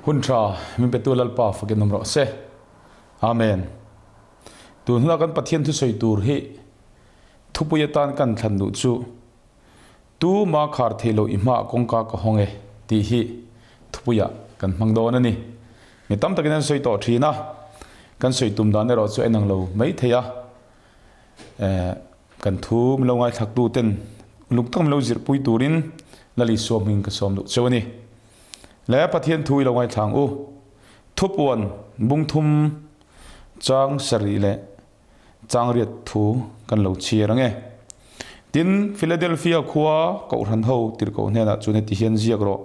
Hun tha min petu Lalpa fakin awm rawh se. Amen. Tun huna kan Pathian thusawi tur hi thupui atan kan thlan duh chu Tu ma khar thei lo i hmaah kawngka ka hawng e tih hi thupuiah kan hmang dawn a ni. Mi tam takin an sawi tawh thin a, kan sawi tum dan erawh chu a inang lo mai thei a. Kan thu min lo ngaithlaktu ten uluk tak min lo zirhpui turin Lal Isua hmingin ka sawm duh cheu a ni. Le Pathian thu i lo ngaithla ang u. Thupuan bungthum chang sarih leh changriat thu kan lo chhiar ang e. Tin, Philadelphia khua Kohhran ho tirhkoh hnenah chuan heti hian ziak rawh,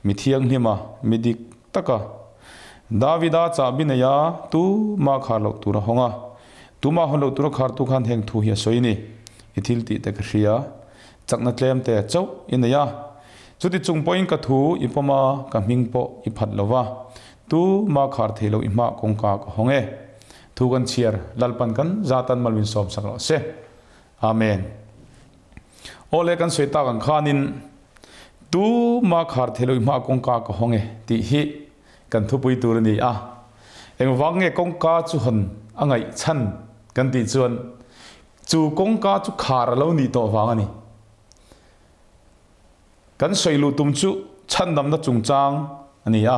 Mi thianghlima, mi dik taka Davida chahbi neia tuma khar loh tur a hawng a, tuma hawn loh tura khartu khan heng thu hi a sawi ni. I thil tih te ka hria, chakna tlem te chauh i nei a. Chuti chung pawhin ka thu i pawm a, ka hming pawh i phat lo va, tuma khar thei lo i hmah kawngka ka hawng e. Thu kan chhiar, Lalpan kan zatan malwin sawm sak rawh se. Amen. Aw le kan sawi tak ang khanin tu ma khar thei lo i hma kawngka ka hawng e tih hi kan thupui tur a ni a. Engvang nge kawngka chu hawn a ngaih chhan kan tih chuan chu kawngka chu khar a lo nih tawh vang a ni. Kan sawi luh tum chu chhandamna chungchang a ni a.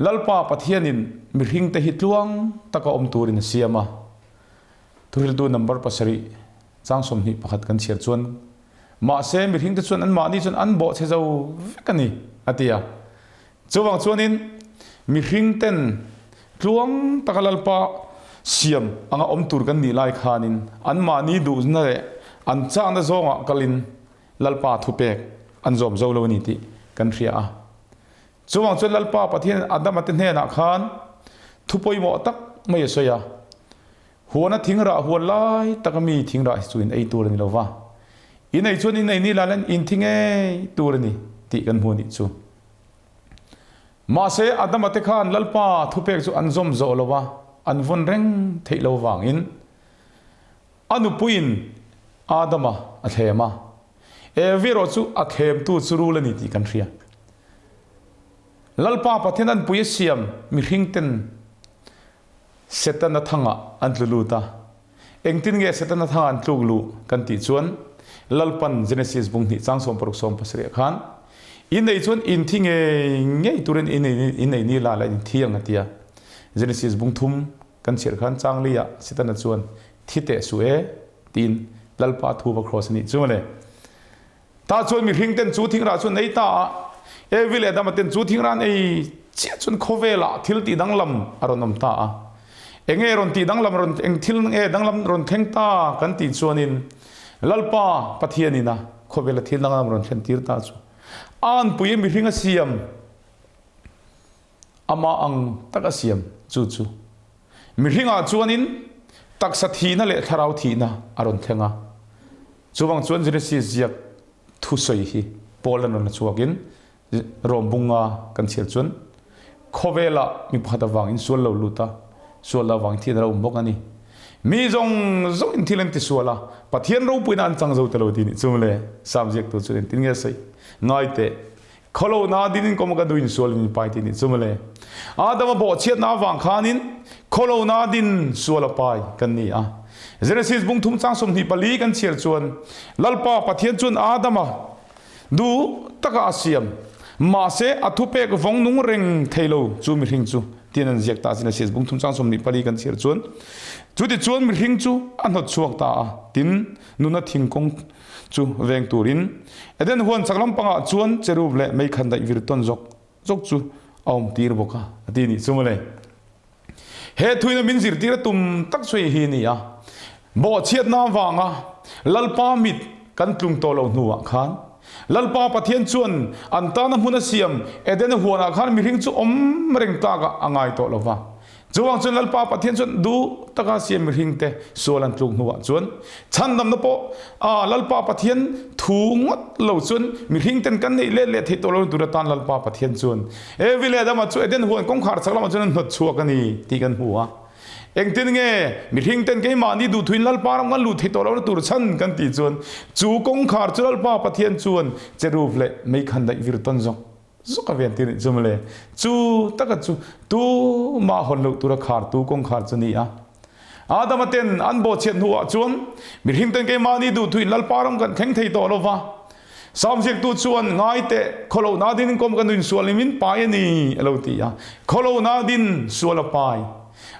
Lalpa Pathianin mihringte hi tluang taka awm turin a siam a. Thuhriltu number pasarih chang 21 kan chhiar chuan, Mahse, mihringte chuan anmahni chuan an bawhchhe zo vek a ni, a ti a. Chuvang chuanin mihringten tluang taka Lalpa siam anga awm tur kan nih lai khanin anmahni duhna leh an chakna zawngah kalin Lalpa thupek an zawm zo lo a ni tih kan hria a. Chuvang chuan Lalpa Pathianin Adama te hnenah khan thu pawimawh tak mai a sawi a, Huana thingrah huan lai taka mi thingrah hi chu in ei tur a ni lo va, in ei chuan in ei ni laiin in thi ngei tur a ni tih kan hmu a nih chu. Mahse, Adama te khan Lalpa thupek chu an zawm zawh lo va, an vawn reng theih lo vangin a nupuiin Adama a thlem a. Evi erawh chu a thlemtu chu rul a ni tih kan hria. Lalpa Pathian an pui a siam mihringten Setana thangah an tlu lut a. Engtin nge Setana thangah an tluk luh kan tih chuan Lalpan Genesis bung hnih chang 60 17 ah khan In ei chuan in thi ngei ngei turin in ei ni la la in thi ang a ti a. Genesis bung thum kan chhiar khan chang li ah Setana chuan thi teh suh e Tiin Lalpa thu va cross a nih chu mawle. Tah chuan mihring ten chu thingrah chu an ei ta a, Evi leh Adama ten chu thingrah an ei chiah chuan khawvelah thil tih danglam a rawn awm ta a. Enge rawn tih danglam rawn eng thil nge danglam rawn thleng ta kan tih chuanin Lalpa Pathianin a khawvela thil danglam rawn thlen tir ta chu anpui a mihring a siam amah ang tak a siam chu chu Mihringah chuanin taksa thihna leh thlarau thihna a rawn thleng a. Chuvang chuan Genesis ziak thusawi hi Paul an rawn la chhuakin Rom bunga kan chhiar chuan khawvelah mi pakhat avangin sual lo lut a, sual avangin thihna lo awm bawk a ni. Mi zawng zawngin thil an tisual a, Pathian ropuina an chang zo ta lo tih nih chu mawle Sam ziaktu chuan engtin nge a sawi? Ngai teh. Khawlo na din in kawm ka duin sual in pai ti nih chu mawle. Adama bawhchhiatna avang khanin khawlo na din sual a pai kan ni a. Genesis bung thum chang 24 kan chhiar chuan Lalpa Pathian chuan Adama duh taka a siam. Mahse a thupek vawng nung reng thei lo chu mihring chu tian an ziak ta Genesis bung thum chang 24 kan chhiar chuan chuti chuan mihring chu a hnawt chhuak ta a. Tin, nuna thingkung chu veng turin Eden huan chak lampangah chuan cherub leh meikhan daih vir tawn zawk zawk chu a awm tir bawk a, a ti nih chu mawle. He thuina min zirtir a tum tak chu hei hi a ni a, bawhchhiatna avanga Lalpa mit kan tlung tawh lo hnuah khan Lalpa Pathian chuan an tana hmun a siam Eden huanah khan mihring chu awm reng tlakah a ngai tawh lo va. Chuvang chuan Lalpa Pathian chuan duh taka siam mihringte sual an tluk hnuah chuan chhandamna pawh a Lalpa Pathian thu ngawt lo chuan mihringten kan neih let leh theih tawh lo tur atan Lalpa Pathian chuan Evi leh Adama chu Eden huan kawngkhar chak lamah chuan an hnawt chhuak a ni tih kan hmu a. Engtin nge mihringten keimahni duhthuin Lalpa ram kan luh theih tawh lohna tur chhan kan tih chuan chu kawngkhar chu Lalpa Pathian chuan cherub leh meikhan daih vir tawn zawk. zuk a ven tir nih chu mawle. Chu taka chu tumah hawn loh tura khartu kawngkhar chu ni a. Adama ten an bawhchhiat hnuah chuan mihring ten keimahni duhthuin Lalpa ram kan thleng thei tawh lo va. Sam ziaktu chuan ngai teh, khawlohna din kawm ka nuin sual in min pai a ni, a lo ti a. Khawlohna din sual a pai.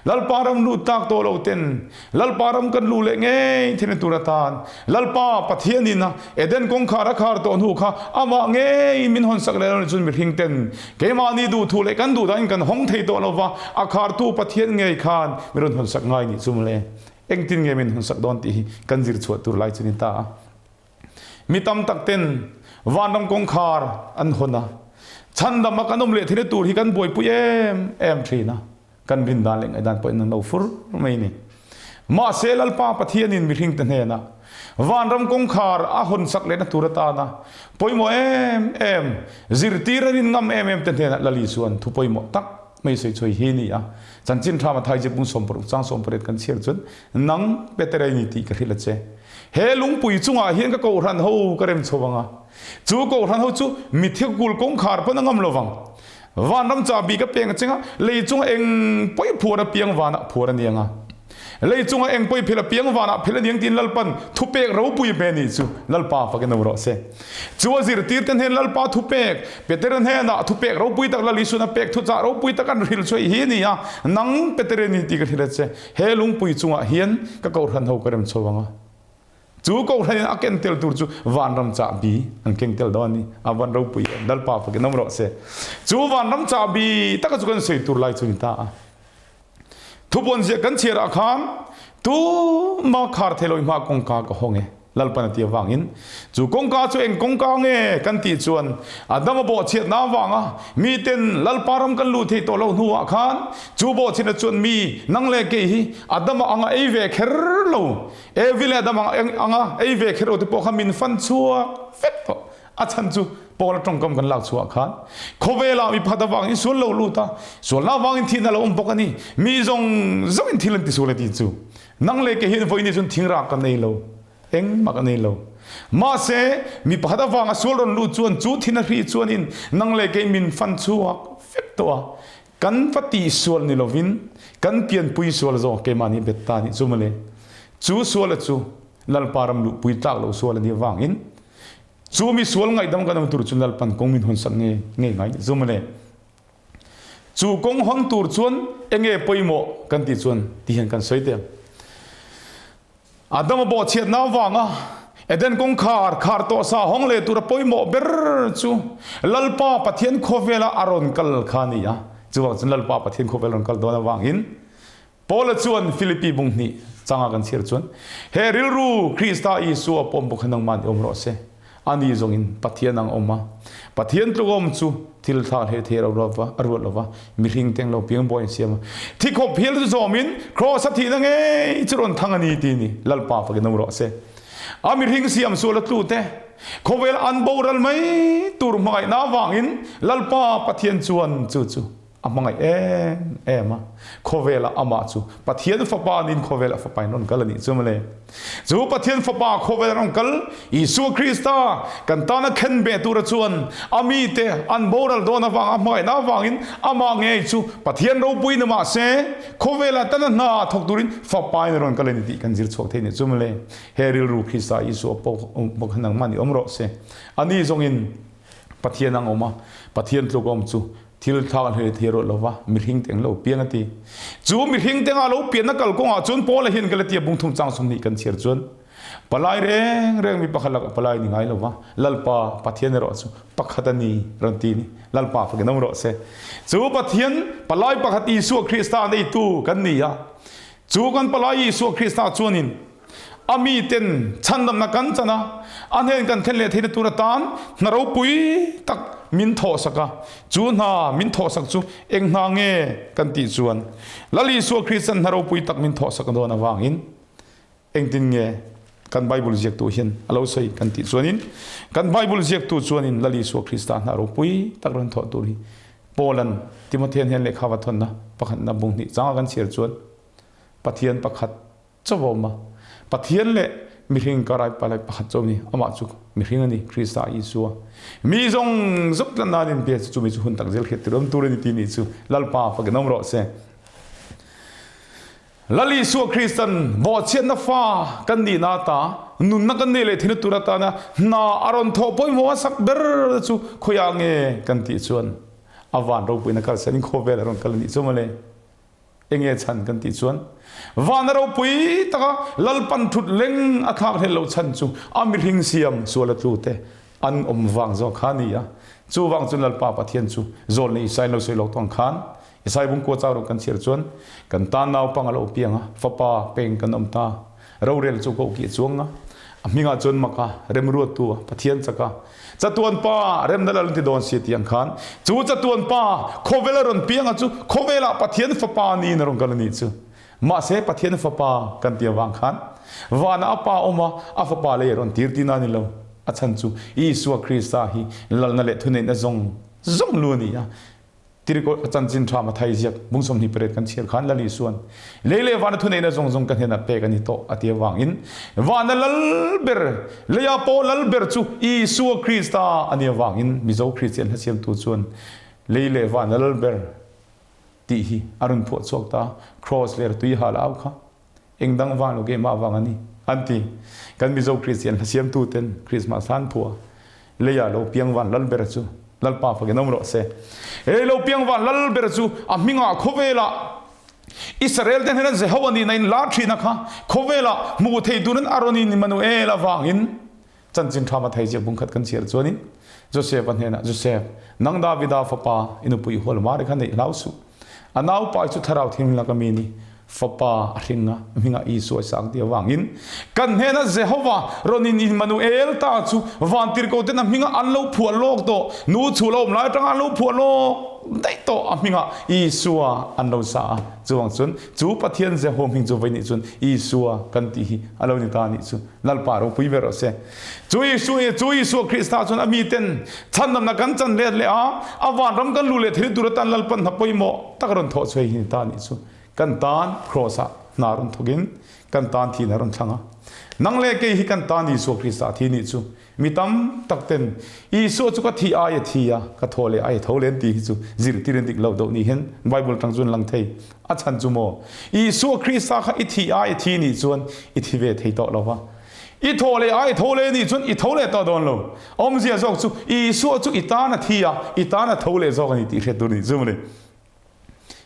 Lalpa ram lut tak tawh lo ten Lalpa ram kan luh leh ngei thil tur atan Lalpa Pathianin a Eden kawngkhar a khar tawh hnu kha amah ngei min hawn sak leh lo ni chuan mihring ten keimahni duhthu leh kan duh dahin kan hawng thei tawh lo va, a khartu Pathian ngei khan min rawn hawn sak ngai nih chu mawle. Engtin nge min hawn sak dawn tih hi kan zir chhuah tur lai chu ni ta a. Mi tam tak ten vanram kawngkhar an hawn a, chhandam a kan awm leh theihna tur hi kan buaipui em em thin a. Kan rin dan leh ngaihdan pawhin an lo fur mai a ni. Mahse Lalpa Pathianin mihringte hnenah vanram kawngkhar a hawn sak lehna tur atana pawimawh em em, zirtir a rin ngam em em te hnenah Lali chuan thu pawimawh tak mai sawi chhuai hi a ni a. Chanchin Tha Mathai Zipung 60 chang 18 kan chhiar chuan, Nang Peter i ni tih ka hrilh a che. He lungpui chungah hian ka kohhran ho ka rem chho ang a, chu kohhran ho chu mitthi kul kawngkhar pawn a ngam lo vang. Vanram chahbi ka peng a cheng a, lei chunga eng pawi phuar apiang vanah phuar a ni ang a. Lei chunga eng pawi phel apiang vanah phel a ni ang tiin Lalpan thupek ropui hme nih chu Lalpa fakin awm rawh se. Chu a zirtirte hnen Lalpa thupek, Peter hnenah thupek ropui tak Lal Isuan a pek thuchah ropui tak an hrilh chhuaih hi a ni a, Nang Peter i ni tih ka hrilh a che, he lungpui chungah hian ka kohhran ho ka rem chho ang a. Chu kohhran in a ken tel tur chu vanram chahbi an keng tel dawn a ni. A van ropui em! Lalpa fakin awm rawh se. Chu vanram chahbi taka chu kan sawi tur lai chu ni ta a. Thupuan ziah kan chhiar ah khan tuma khar thei lo i hma kawngka ka hawng e. Lalpan a ti avangin chu kawngka chu eng kawngka nge kan tih chuan Adama bawhchhiatna avanga miten Lalpa ram kan luh theih tawh loh hnuah khan chu bawhchhiatna chuan mi nang leh kei hi Adama anga ei ve kher lo Evi leh Adam ang anga ei ve kher lo te pawh kha min fan chhuak vek tawh. A chhan chu Paula tawngkam kan lak chhuah khan khawvelah mi pakhat avangin sual lo lut a, sualna avangin thihna lo awm bawk a ni. Mi zawng zawngin thil an ti sual a ti chu. Nang leh kei hian vawiin chu thingrah kan ei lo, engmah kan ei lo. Mahse, mi pakhat avanga sual rawn lut chuan chu thin a hrih chuanin nang leh kei min fan chhuak vek tawh a. Kan va tih sual ni lovin kan pianpui sual zawk keimahni bet ta nih chu mawle. Chu suala chu Lalpa ram luhpui tlak lo sual a nih avangin chu mi sual ngaihdam kan awm tur chu Lalpan kawng min hawnsak nge ngei ngai nih chu mawle. Chu kawng hawn tur chuan enge pawimawh kan tih chuan ti hian kan sawi teh ang. Adama bawhchhiatna avanga Eden kawngkhar khar tawh sa hawng leh tura pawimawh ber chu Lalpa Pathian khawvela a rawn kal kha a ni a. Chuvang chuan Lalpa Pathian khawvel rawn kal dawn avangin Paula chuan Philippi bung hnih changa kan chhiar chuan he rilru Krista Isua pawm bawk kha nangmah ni awm rawh se. Ani zawngin Pathian ang awm a, Pathian tluk awm chu thil thlak hleh thei lo va, a ruat lo va, mihring teng lo piang bawi an siam a. Thi khawp hial chu zawmin Kraws a thihna ngei chu rawn thang a ni ti ni Lalpa fakin awm rawh se. A mihring siam sual a tlu te, khawvel an boral mai tur hmangaihna avangin Lalpa Pathian chuan chu chu A hmangaih em em a, khawvelah amah chu Pathian Fapa niin khawvelah Fapa in rawn kal a nih chu mawle. Chu Pathian Fapa khawvelah rawn kal Isua Krista kan tana khen beh tura chuan a mite an boral dawn avanga a hmangaihna avangin amah ngei chu Pathian ropui ni mahse khawvelah tana hna thawk turin Fapa in rawn kal a ni tih kan zir chhuak thei nih chu mawle. He rilru Krista Isua pawh kha nangmah ni awm rawh se. Ani zawngin Pathian ang awm a, Pathian tluk awm chu Thil thlak hlei thei rawh lova mihring te ang lo piang a ti. Chu mihring te anga lo pianna kalkawngah chuan Paula hian Galatia bung thum chang 20 kan chhiar chuan palai reng reng mi pakhat lakah palai ni ngai lova Lalpa Pathian erawh chu pakhat a ni rawn ti ni. Lalpa fakin awm rawh se. Chu Pathian palai pakhat Isua Krista neitu kan ni a. Chu kan palai Isua Krista chuanin A miten chhandamna kan chan a, a hnen kan thlen leh theihna tur atan hna ropui tak min thawhsak a. Chu hna min thawhsak chu eng hna nge kan tih chuan Lal Isua Kristan hna ropui tak min thawhsak dawn avangin engtin nge kan Bible ziaktu hian a lo sawi kan tih chuanin kan Bible ziaktu chuanin Lal Isua Krista hna ropui tak rawn thawh tur hi Paulan Timothea hian lehkha va thawnna pakhatna bung hnih changa kan chhiar chuan Pathian pakhat Chawawma Pathian leh Mihring karai palai pakhat chu a ni, amah chu mihring a ni, Krista Isua. Mi zawng zawng tlan nan in bia chu chumi chu hun tak zel hriat tir awm tur a ni ti nih chu Lalpa fakin awm rawh se. Lal Isua Kristan bawhchhiatna fa kan nihna ata nunna kan neih leh theihna tur atana hna a rawn thawh pawimawh a sak ber chu khawiah nge kan tih chuan a van ropuina kalsan in khawvel a rawn kal a nih chu mawle. Enge chhan kan tih chuan vana ropui taka Lalpan thut leng a thlak hlel lo chhan chu a mihring siam sual a tlu te an awm vang zawk kha a ni a. Chuvang chuan Lalpa Pathian chu zawlnei Isai lo sawi lo tawng khan Isai bungkua chau rawh kan chhiar chuan kan tan naupang a lo piang a, fapa peng kan awm ta. Rorel chu koh kih chuang a, a hmingah chuan mak a, remruattu a, Pathian chak a, chatuan pa remna lal an ti dawn si tih ang khan chu chatuan pa khawvel a rawn piang a chu khawvelah Pathian fapa niin a rawn kal a nih chu. Mahse Pathian fapa kan ti avang khan vanah a pa awm a, a fapa lei a rawn tir tihna a ni lo. A chhan chu Isua Krista hi lalna leh thuneihna zawng zawng lu a ni a, Tirhkoh a chanchin tha Mathai ziak bung 28 kan chhiar khan Lal Isuan lei leh vana thuneihna zawng zawng ka hnenah pek a ni tawh a ti avangin vana lal ber leia pawh lal ber chu Isua Krista a ni avangin Mizo Kristian hlasiamtu chuan lei leh vana lal ber tih hi a rawn phuah chhuak ta Kraws ler tui hal au kha Eng dang vang lo keimah vang a ni, an ti. Kan Mizo Kristian hlasiamtu ten Krismas hlan phua leiah lo piang van lal ber chu Lalpa fakin awm rawh se. He lo piang van lal ber chu a hmingah khawvelah Israel te hnena Jehovah nihna in lar thina kha khawvelah hmuh thei turin a rawn in Immanuel avangin Chanchin tha Mathai ziak bungkhat kan chhiar chuanin Joseph-a hnenah, Joseph, nang Davida fapa i nupui hual Mari kha neih hlau suh. A naupai chu Thlarau Thianghlim laka mi ni, fapa a hring a, a hmingah Isua i sang ti avangin kan hnenah Jehovah rawn in Immanuel ta chu vantirhkoh ten a hmingah an lo phuah lawk tawh, nu chhul a awm lai atanga an lo phuah lawk daih tawh a hmingah Isua an lo sa a. Chuvang chuan chu Pathian Jehovah hming chu vawi nih chuan Isua kan tih hi a lo ni ta a nih chu. Lalpa ropui ber rawh se. Chu Isua chu Isua Krista chuan a miten chhandamna kan chan let leh a, a vanram kan luh leh theih tur atan Lalpan hna pawimawh tak a rawn thawh chhuai hi ni ta nih chu. Kan tan Kraws ah hna rawn thawkin kan tan thihna rawn thlang a. Nang leh kei hi kan tan Isua Krista thi nih chu. Mi tam tak ten Isua chu ka thih ai a thi a, ka thaw leh ai a tho leh an tih hi chu zirtir an dik lo deuh ni hian Bible atang chuan lang thei. A chhan chu maw? Isua Krista kha i thih ai a thi nih chuan i thi ve thei tawh lo va. I thaw leh ai tho leh nih chuan i tho leh tawh dawn lo. Awmzia zawk chu Isua chu i tan a thi a, i tan a tho leh zawk a ni tih hriat tur a nih chu mawle.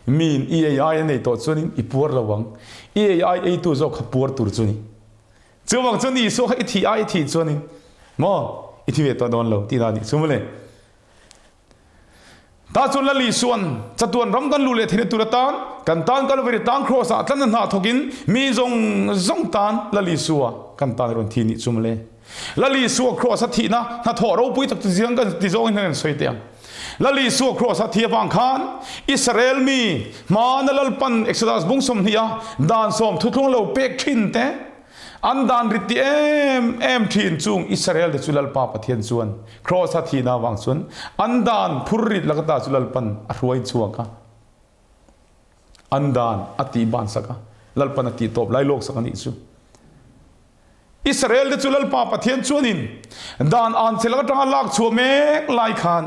Miin i ei ai a nei tawh chuanin i puar lo ang. I ei ai eitu zawk kha puar tur chu ni. Chuvang chuan Isua kha i thih a i thih chuanin maw i thi ve tawh dawn lo tih dan nih chu mawle. Ta chuan Lal Isuan chatuan ram kan luh leh theihna tur atan kan tan Kalvari tlang Kraws ah tlanna hna thawkin mi zawng zawng tan Lal Isua kan tan rawn thi nih chu mawle. Lal Isua Kraws a thihna hnathawh ropui tak chu ziang kan ti zawngin hian kan sawi teh ang. Lal Isua Kraws a thi avang khan Israel mi hmana Lalpan Exodus bung 20 a dan sawm thuthlung lo pek thin te an dan rit ti em em thin chung Israel te chu Lalpa Pathian chuan Kraws a thihna avang chuan an dan phur rit laka ta chu Lalpan a hruai chhuak a. An dan a tih ban sak a, Lalpan a tih tawp lai lawk sak a nih chu. Israel te chu Lalpa Pathian chuanin dan an che lak atanga lak chhuah mek lai khan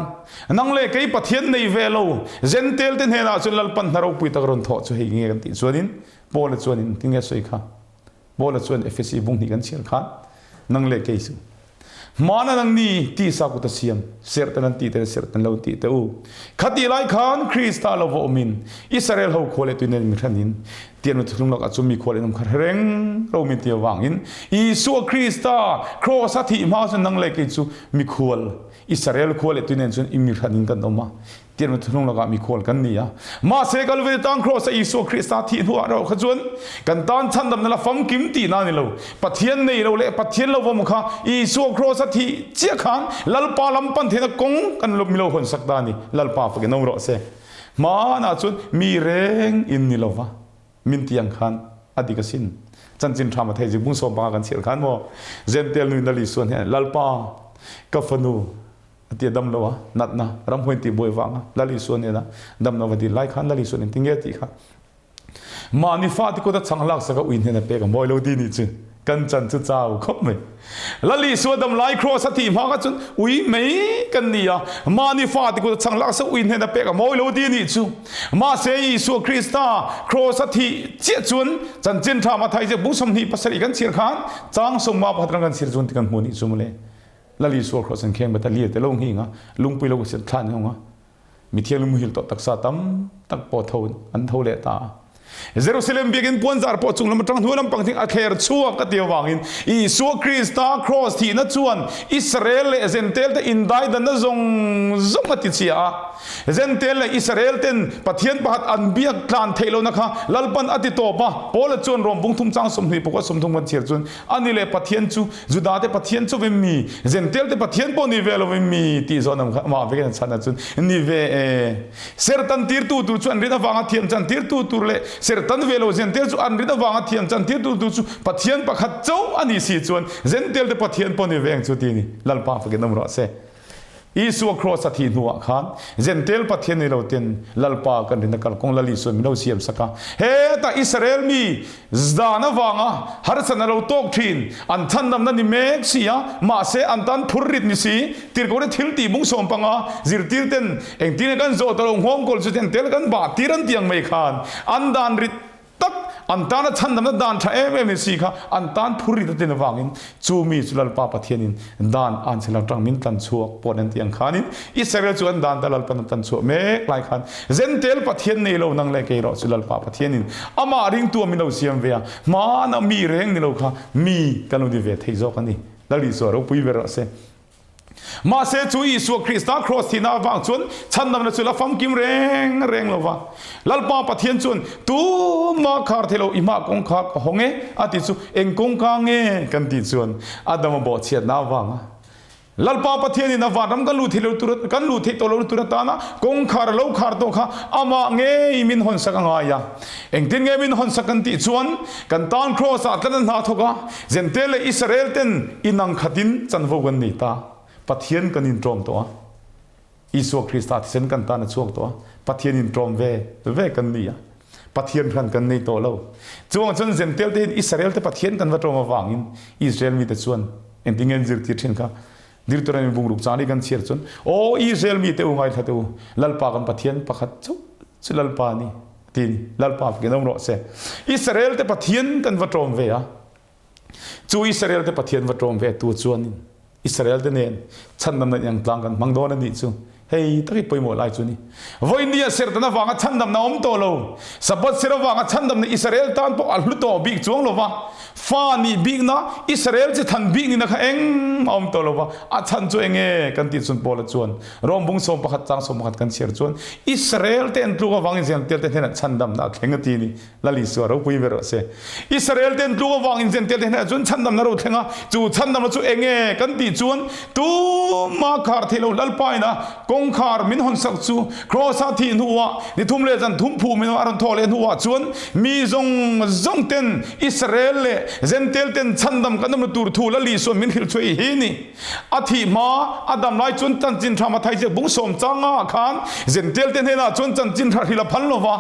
nang leh kei Pathian nei ve lo Jentail te hnenah chuan Lalpan hna ropui tak rawn thawh chu hei nge kan tih chuanin Paula chuanin tinge sawi kha Paula chuan Efesi bung hnih kan chhiar khan nang leh kei chu Hmana nang ni tisa kut a siam, serhtan an tih te le serhtan lo an tih te u. Khatih lai khan Krista lo va awmin Israel ho khua leh tuinen mi hranin tian mi thuthlung lakah chu mi khua leh nung kha hre reng ro min ti avangin Isua Krista Kraws a thih hma chuan nang leh kei chu mikhual Israel khua leh tuinen chuan i mi hranin kan awm a. Tianmi thuthlung lakah mikhual kan ni a. Mahse Kalvari tang Kraws a Isua Krista thih hnuah erawh kha chuan kan tan chhandamna la famkim tihna a ni lo. Pathian nei lo leh Pathian lo vawm kha Isua Kraws a thih chiah khan Lalpa lam pan theihna kawng kan mi lo hawnsak ta a ni. Lalpa fakin awm rawh se. Hmanah chuan mi reng in ni lova min ti ang khan a dik asin. Chanchin tha Mathai zikbung 15 kan chhiar khan maw Jentail nu in Lal Isua hnen Lalpa ka fanu A ti a dam lo a, natna ramhuai tih buai vanga Lal Isua nena dam lo va dil lai khan Lal Isua nen tinge tih kha mahni fate kut a chhang lak sak a ui hnen a pek a mawi lo ti nih chu. Kan chan chu chau khawp mai. Lal Isua dam lai Kraws a tih hma kha chuan ui mai kan ni a, mahni fate kut a chhang lak sak ui hnen a pek a mawi lo ti a nih chu. Mahse Isua Krista Kraws a thih chiah chuan chanchin tha Mathai ziak bung 27 kan chhiar khan chang sawmnga pakhat rang kan chhiar chuan ti kan hmu a nih chu mawle. Lal Isua Kraws an kheng bet a lir te lo nghing a, lungpui lo ka siam thlan nghawng a. Mithianghlim muhil tawh taksa tam tak pawh tho an tho leh ta a. Jerusalem biakinn puanzar pawh chung lam atang hnuai lampang thing a thler chhuak a ti avangin Isua Krista Kraws thihna chuan Israel leh Zentel te indaidanna zawng zawng a ti chhia a. Zentel leh Israel ten Pathian pakhat an biak tlan theih lohna kha Lalpan a ti tawp a. Paula chuan Rom bung thum chang 20 pakua 30 kan chhiar chuan Ani leh Pathian chu Juda te Pathian chu vem mi, Jentail te Pathian pawh ni ve lo vem mi tih zawn ang kha amah vekin an chhan ahcun ni ve e. Sertan tirtu tur chu an rin avanga thiam chan tirtu tur leh sertan ve lo Jentail chu an rin avanga thiam chan tirtu tur chu Pathian pakhat chauh a nih si chuan Jentail te Pathian pawh ni ve ang chu ti ni. Lalpa fakin awm rawh se. Isua Kraws a thih hnuah khan Jentail Pathian ni lo ten Lalpa kan rin a kalkawng Lal Isuan min lo siam sak a. Hetah Israel mi zdan avanga harsatna lo tawk thin an chhandamna ni mek si a, mahse an tan phur rit ni si, tirhkohte thil tih bung sawm panga zirtir ten engtin nge kan zawh ta lo nghawngkawl chu Jentail kan bah tir an ti ang mai khan an dan rit tak an tana chhandamna dan tha em em ni si kha an tan phur rit a tin avangin chu mi chu Lalpa Pathianin dan an chhe lo tang min tlan chhuak pawh an ti ang khanin Israel chu an dan ta Lalpan a tlan chhuah mek lai khan Zentel Pathian nei lo nang leh kei erawh chu Lalpa Pathianin amah ringtu a min lo siam ve a, hmana mi reng ni lo kha mi kan lo ni ve thei zawk a ni. Lal Isua ropui ber rawh se. Mahse, chu Isua Krista Kraws thihna avang chuan chhandamna chu la famkim reng reng lo va. Lalpa Pathian chuan, Tumah khar thei lo, i hmah kawngka ka hawng e, a ti chu. Eng kawngka nge? kan tih chuan Adama bawhchhiatna avanga Lalpa Pathianin a vanram kan luh theih lo tur, kan luh theih tawh lo tur atana kawngkhar a lo khar tawh kha amah ngei min hawnsak a ngai a. Engtin nge min hawnsak kan tih chuan kan tan Kraws-ah tlat a hna thawk a, Jentail leh Israel ten inang khatin chanvo kan nei ta. Pathian kan inṭawm tawh a. Isua Krista thisen kan tan a chhuak tawh a. Pathian inṭawm ve ve kan ni a. Pathian hran kan nei tawh lo. Chuvang chuan Jentail te hian Israel te Pathian kan va ṭawm avangin Israel mite chuan engtin nge an zirtir ṭhin kha? Deuteronomy bungruk caan i kan chhiar cun, Aw Israel mite u ngaithla te u, Lalpa kan Pathian pakhat chauh cu Lalpa a ni, ti ni. Lalpa fakin um rawh seh. Israel te Pathian kan va ṭawm ve a. Cu Israel te Pathian va ṭawm ve tu chuan Israel te nen chhandamnak iangtlang kan hmang dawn a nih cu. Hei tak i pawimawh lai cu ni. Voi ni ah sertan avanga chhandamna a um tawh lo. Sabbath ser avanga chhandamna Israel tan pawh a hlu tawh bik chuang lo va. Fa nih bikna Israel chi than bik nihna kha engmah a um tawh lo va. A chhan cu enge kan ti cun Paul a chuan Rom bung 11 cang 11 kan chhiar chuan Israel te an tluk avangin Jentail te hnenah chhandamna a thleng a ti ni. Lal Isua ropui ber rawh se. Israel ten tluk avangin Jentail te hnenah chuan chhandamna ro thleng a, chu chhandamna chu enge kan tih chuan tuma khar theih lo Lalpa ina kawngkhar min hawn sak chu Kraws-a thih hnuah ni thum leh zan thum phuh min a rawn thawh leh hnuah chuan mi zawng zawng ten Israel leh Jentail ten chhandam kan awmna tur thu Lal Isua min hrilh chhuah hi ni. A thih hma a dam lai chuan chanchin tha Mathai ziak bung sawm changa khan Jentail te hnenah chuan chanchin tha hrilh a phal lo va.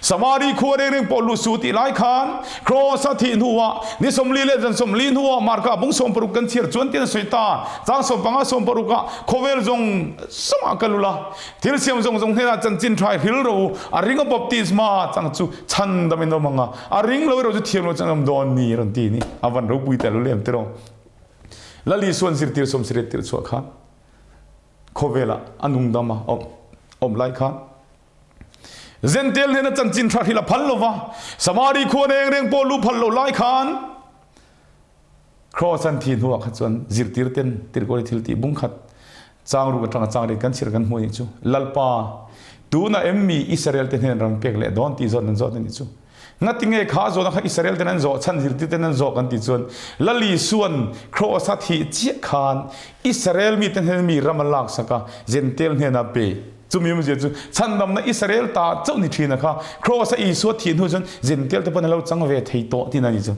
Samari khua reng reng pawh lut su tih lai khan Kraws a thih hnuah ni 40 leh zan 40 hnuah Marka bung 60 kan chhiar chuan tiin a sawi ta. Chang 15 60 ah khawvel zawng zawngah ka lul a, thil siam zawng zawng hnenah chanchin tha i hril ro u, a ring a baptisma chang chu chhandam in awm ang a, a ring lo erawh chu thiam lo chang awm dawn ni a rawn ti ni. A van ropui tel lem tiraw. Lal Isuan zirtir 70 tirh chhuah khan khawvelah a nungdam a awm lai khan Jentail hnena chanchin tha hrilh a phal lo va, Samari khua reng reng pawh lu phal lo lai khan Kraws an thih hnuah kha chuan zirtir ten tirhkawi thil tih bung khat chang ruk atanga chang rit kan chhir kan hmu a nih chu. Lalpa, tunah em mi Israel te hnen ram pek leh dawn tih zawt an zawt a nih chu. Ngatinge kha zawhna kha Israel ten an zawh chhan zirtir ten an zawh kan tih chuan Lal Isuan Kraws a thih chiah khan Israel mite hnen mi ram a laksak a, Jentail hnenah pe. Chumi awmzia chu chhandamna Israel ta chauh ni thin a kha Kraws a Isua thih hnu chuan Jentail te pawn a lo chang ve thei tawh tihna a ni chu.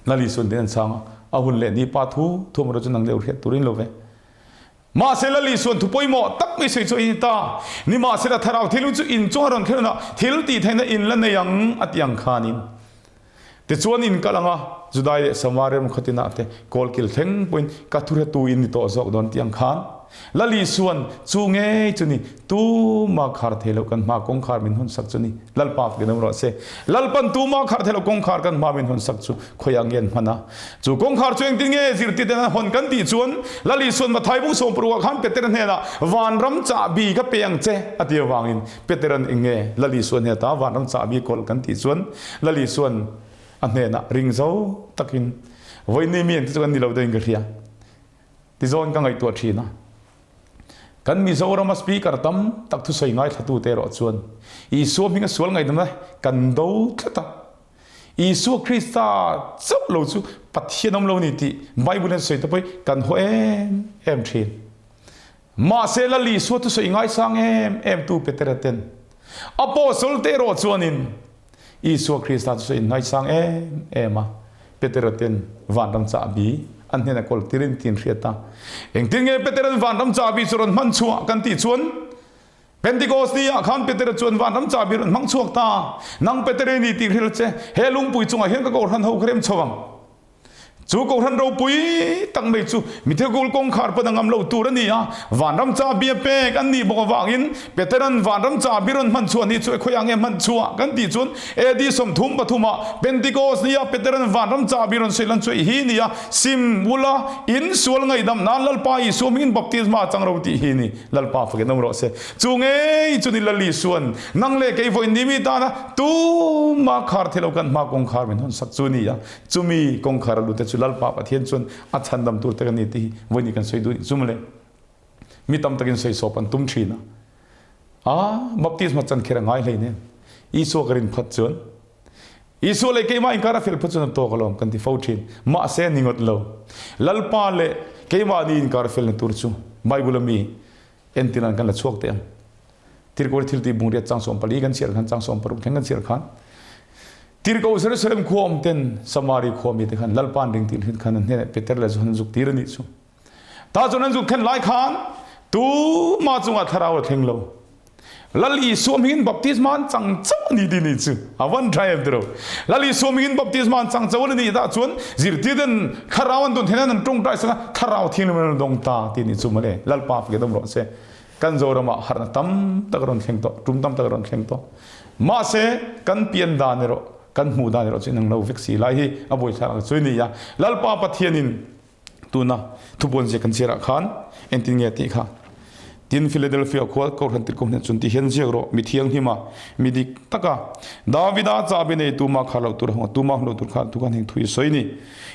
Lal Isuan tin an chhang a, a hun leh ni pa thu thu erawh chu nang leh hriat turin lo ve. Mahse Lal Isuan thu pawimawh tak mai sawi chu a in ta. Nimahsela Thlarau thil chu in chunga rawn khelhna thil tih theihna in la nei ang a ti ang khanin. Tichuan in kal ang a, Judai leh Samaria ram khawtinah te kawlkil thleng pawhin ka thuhretu in ni tawh zawk dawn tih ang khan Lal Isuan chu ngei chu ni, tuma khar thei loh kan hma kawngkhar min hawn sak chu ni. Lalpa fakin awm rawh se. Lalpan tuma khar thei loh kawngkhar kan hma min hawn sak chu khawiah nge an hman a? Chu kawngkhar chu engtin nge zirtirten an hawn kan tih chuan Lal Isuan Mathai bung sawmparukah khan Peter hnenah vanram chahbi ka pe ang che a ti avangin Peteran eng nge Lal Isuan hnena ta vanram chahbi kawlh kan tih chuan Lal Isuan a hnenah ring zo takin vawiin mi engte chu kan ni lo deuhin ka hria tizawn ka ngaihtuah thin a. Kan Mizorama Speaker tam tak thusawi ngaithlatute erawh chuan Isua hminga sual ngaihdamna kan do tlat a. Isua Krista chauh lo chu Pathian awm lo ni tih Bible hian sawi te pawh hi kan haw em em thin. Mahse Lal Isua thusawi ngaisang em em tu Petera ten Apostle te erawh chuanin Isua Krista thusawi in ngaisang em em a, Petera ten vanram chahbi an hnena kawl tirin tin hriat a. Engtin nge Petera'n vanram chahbi chu rawn hman chhuah kan tih chuan Pentecost ni ah khan Petera chuan vanram chahbi rawn hmang chhuak ta. Nang Peter i ni tih hrilh che, he lungpui chungah hian ka kohhran ho ka rem chho ang. Chu kohhran ropui tak mai chu mithekul kawngkhar pawn a ngam lo tur a ni a, vanram chahbi a pek an nih bawk avangin Petera'n vanram chahbi rawn hman chhuah ni chu e khawiah nge hman chhuah kan tih chuan AD 33 ah Pentecost nia Petera'n vanram chahbi rawn sawi lan chu hi ni a, Sim ula, in sual ngaihdam nan Lalpa Isua hmingin baptisma a chang ro tih hi ni. Lalpa fakin awm rawh se. Chu ngei chu ni Lal Isua'n nang leh kei vawiin ni mi tana tuma khar thei lo kan hma kawngkhar min hawn sak chu a ni a. Chumi kawngkhar a lute chu Lalpa Pathian chuan a chhandam tur te kan ni tih hi vawiin kan sawi duh nih chu mawle. Mi tam takin sawi sawp an tum thin a. A baptisma chan kher a ngai hlei nen. Isua ka rin phat chuan Isua leh keimah inkar a fel phat chuan a tawk alawm kan ti fo thin. Mahse a ni ngawt lo. Lalpa leh keimahni inkar felna tur chu Bible a mi Entir nan kan la chhuak teh ang. Tirhkoh thil tih bungriat chang 14 kan chhiar khan chang 16 thleng kan chhiar khan Tirhkoh Jerusalem khua awm ten Samari khua mi te khan Lalpa an ring tih hrin khan an hnenah Peter leh Johan an zuk tir a nih chu. Ta chuan an zuk thlen lai khan tuma chungah thlarau a thleng lo. Lal Isua hmingin baptisma an chang chauh a ni tih ni chu a van tha em tiro. Lal Isua hmingin baptisma an chang chauh a ni tah chuan zirtirten thlarau an dawn theih nan an tawngtai sak a, thlarau thianghlim an dawng ta tih ni chu mawle. Lalpa fak dawm rawh se. Kan Zoramah harhna tam tak a rawn thleng tawh, tum tam tak a rawn thleng tawh. Mahse kan pian dan erawh, kan hmuh dan erawh chu inang lo vek si lai hi a buaithlak ang chu a ni a. Lalpa Pathianin Tuna thupuan ziak kan chhiarah khan engtin nge tih kha Tin Philadelphia khua Kohhran tirhkoh hneh chun ti hian ziak rawh, mi thianghlim a, mi dik taka Davida chahbi nei tuma kha loh tur a hawng a, tuma hmuh loh tur kha tu khan heng thu i sawi ni.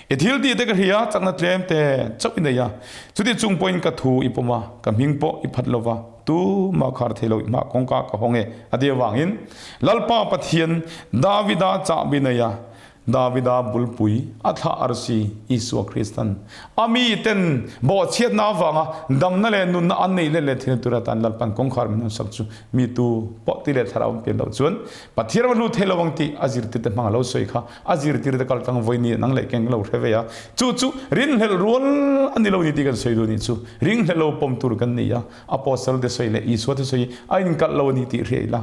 I thil tih te ka hria, chakna tlem te chauh i nei a, chuti chung pawhin ka thu i pawm a, ka hming pawh i phat lo va, tuma khar thei lo i hmah kawngka ka hawng e a ti avangin Lalpa Pathian Davida chahbi nei a, Davida bulpui a thlah arsi Isua Kristan a miten bawhchhiatna avanga damna leh nunna an neih let leh thin tur atan Lalpan kawngkhar min hawn sak chu mi tu pawh ti leh thlarau an pian loh chuan Pathian va lut thei lo ang tih a zirtirte hmang a lo sawi kha a zirtirte kal tlang vawi ni nang leh keng lo hre ve a chu chu rinhlelh rual a ni lo ni tih kan sawi duh nih chu ringhlelh lo pawm tur kan ni a Apostle te sawi leh Isua te sawi a inkalh lo a ni tih hria ila.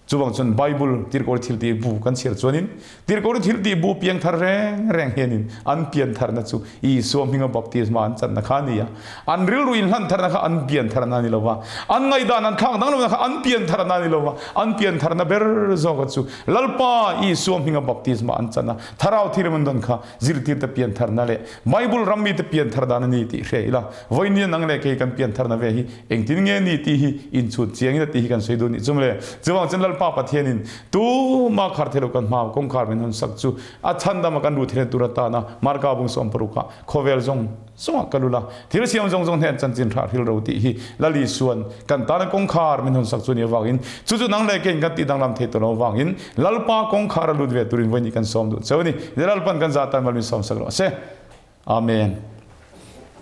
Chuvang chuan Bible tirhkoh thil tih bu kan chhiar chuanin tirhkoh thil tih bu piang thar reng reng hianin an pian tharna chu Isua hminga baptisma an channa kha a ni a. An rilru inhlan tharna kha an pian tharna a ni lo va, an ngaihdan an thlak dang lohna kha an pian tharna a ni lo va, an pian tharna ber zawka chu Lalpa Isua hminga baptisma an chan a, Thlarau thirim an dawn kha zirtirte pian tharna leh Bible ram mite pian thar dan a ni tih hria ila. Vawinia nang leh kei kan pian tharna ve hi Engtin nge ni tih hi inchhut chiangin a tih hi kan sawi duh nih chu mawle. Chuvang chuan Lalpa Pathianin tuma khar thei lo kan hma kawngkhar min hawn sak chu a chhandama kan ru thei tur atana Marka bung 16 ah khawvel zawng zawngah ka lul a, thil siam zawng zawng hnen chanchin hrah hril ro tih hi Lal Isuan kan tana kawngkhar min hawn sak chu ni avangin chu chu nang leh keiin kan tih danglam thei tawh lo avangin Lalpa kawngkhar a lut ve turin vawiin kan sawm duh cheu a ni. Lalpan kan zah tan mal min sawm sak rawh se. Amen.